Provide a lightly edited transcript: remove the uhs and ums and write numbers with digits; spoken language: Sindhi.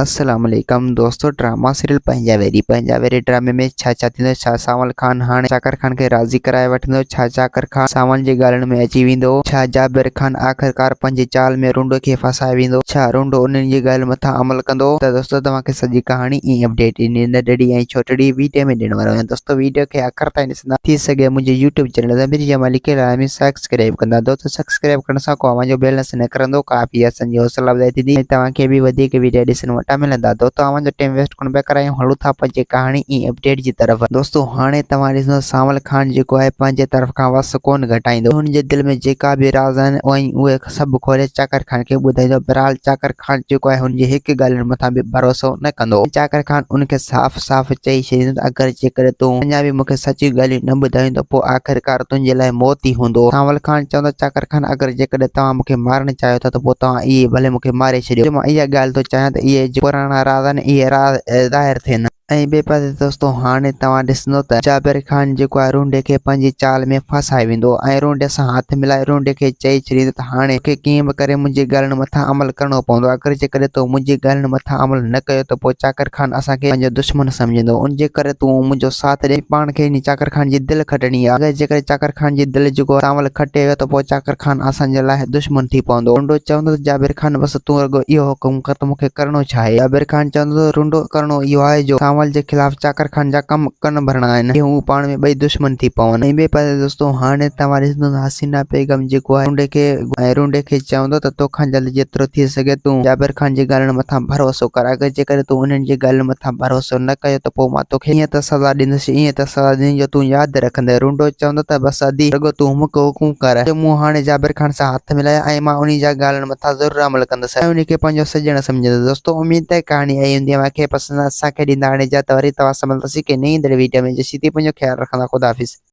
السلام عليڪم دوستو ڊراما سيريل پنهنجا ويري پنهنجا ويري ڊرامي ۾ ڇا ڇا ٿيندو ڇا سانول خان هاڻي چاڪر خان کي راضي ڪرائي وٺندو ڇا چاڪر خان سانول جي ڳالهين ۾ اچي ويندو ڇا جابر خان آخرڪار پنهنجي چال ۾ رونڊو کي ڦاسائي ويندو ڇا رونڊو انهن جي ڳالهين مٿان عمل ڪندو ته دوستو توهان کي سڄي ڪهاڻي ۽ اپڊيٽ انهي ننڍڙي ۽ ڇوٽڙي ويڊيو ۾ ڏيڻ وارو آهيان دوستو ويڊيو کي آخر تائين ڏسندا ٿي سگهي منهنجي يوٽيوب چينل ضمير جمالي کي لازمي سبسڪرائيب ڪندا دوستو سبسڪرائيب ڪرڻ سان ڪو اوهان جو بيلنس نه ڪرندو ڪافي اسان جي حوصلا افزائي ٿيندي ۽ توهان کي به وڌيڪ ويڊيا ڏسڻ وٽان ملندا دوستو اوهان جو ٽيم ويسٽ ڪونه پيا ڪرايون هلون ٿا پنهنجي ڪهاڻي ۽ اپڊيٽ جي طرف دوستو هاڻي توهان ڏسندو سانول خان جيڪو آهي پنهنجي طرف کان وس ڪونه گهٽائيندو هن جي دل ۾ جيڪا به راز آهن اهي سڀ کولي چاڪر خان کي ٻڌائيندو. بهرحال چاڪر خان جيڪو آهي هن جي هڪ ڳالهين مٿان به ڀروسو نه ڪندو. چاڪر خان ان کي صاف صاف چئي ڇڏيندو ته اگر جيڪڏهن تون اڃا به مون کي سچيون ڳالهيون نه ٻڌايون ته پوء آخرڪار تنهنجي لاء موت ئي هوندو. سانول خان چوندو چاڪر خان اگر جيڪڏهن توهان مون کي مارڻ چاهيو ٿا ته پوء توهان اهي ڀلي مون کي ماري ڇڏيو. جو مان اها ڳالهه ٿو چاهيان ته اهي جيڪي پراڻا راز آهن اهي راز ظاهر ٿين. ۽ ٻئي پاسي دوستو هاڻي توهان ڏسندو ته جابر خان جيڪو آهي رونڊي کي پنهنجي چال ۾ ڦاسائي ويندو ۽ رونڊي سان هٿ ملائي رونڊي کي چئي ڇڏيندو ته هاڻي توکي ڪيئن به ڪري منهنجي ڳالهين مٿان عمل ڪرڻو پوندو اگر جيڪڏهن تو منهنجي ڳالهين مٿان عمل نه ڪيو ته پوء چاڪر خان اسان کي پنهنجو دشمن سمجهندو ان جي ڪري تون منهنجو ساٿ ڏي پاڻ کي انهي چاڪر خان جي دل کٽڻي آهي اگر جيڪڏهن چاڪر خان جي دل جيڪو سانول کٽي ويو ته پوء چاڪر خان اسان جي لاء دشمن ٿي پوندو رونڊو چوندو ته جابر خان بس تون رڳو اهو حڪم ڪر ته مون کي ڪرڻو ڇا آهي؟ جابر خان چوندو ته رونڊو ڪرڻو اهو آهي جو سانول جي خلاف چاڪر خان جا ڪم ڪن ڀرڻا آهن جيئن هو پاڻ ۾ ٻئي دشمن ٿي پون. ۽ ٻئي پاسي دوستو هاڻي توهان ڏسندو ته حسينه بيگم جيڪو آهي رونڊي کي ۽ رونڊي کي چوندو ته توکان جلد جيترو ٿي سگهي تون جابر خان جي ڳالهين مٿان ڀروسو ڪر اگر جيڪڏهن تون انهن جي ڳالهين مٿان ڀروسو نه ڪيو ته پوء مان توکي ائين ته سزا ڏيندس ائين ته سزا ڏيندس جو تون ياد رکندين. رونڊو چوندو ته بس ادي رڳو تون مون کي حڪم ڪر جو مون هاڻي جابر خان سان هٿ ملايا ۽ مان انهي جا ڳالهين مٿان ضرور عمل ڪندس ۽ انهي کي پنهنجو سڄڻ سمجهندس دوستو اميد ته ڪهاڻي آئي هوندي اوهان کي پسند اسان کي ڏيندا هاڻي اجازت وري توهان سان ملنداسين ڪنهن نئين ايندڙ ويڊيو ۾ جيسين تائين پنهنجو خيال رکندا خدا حافظ.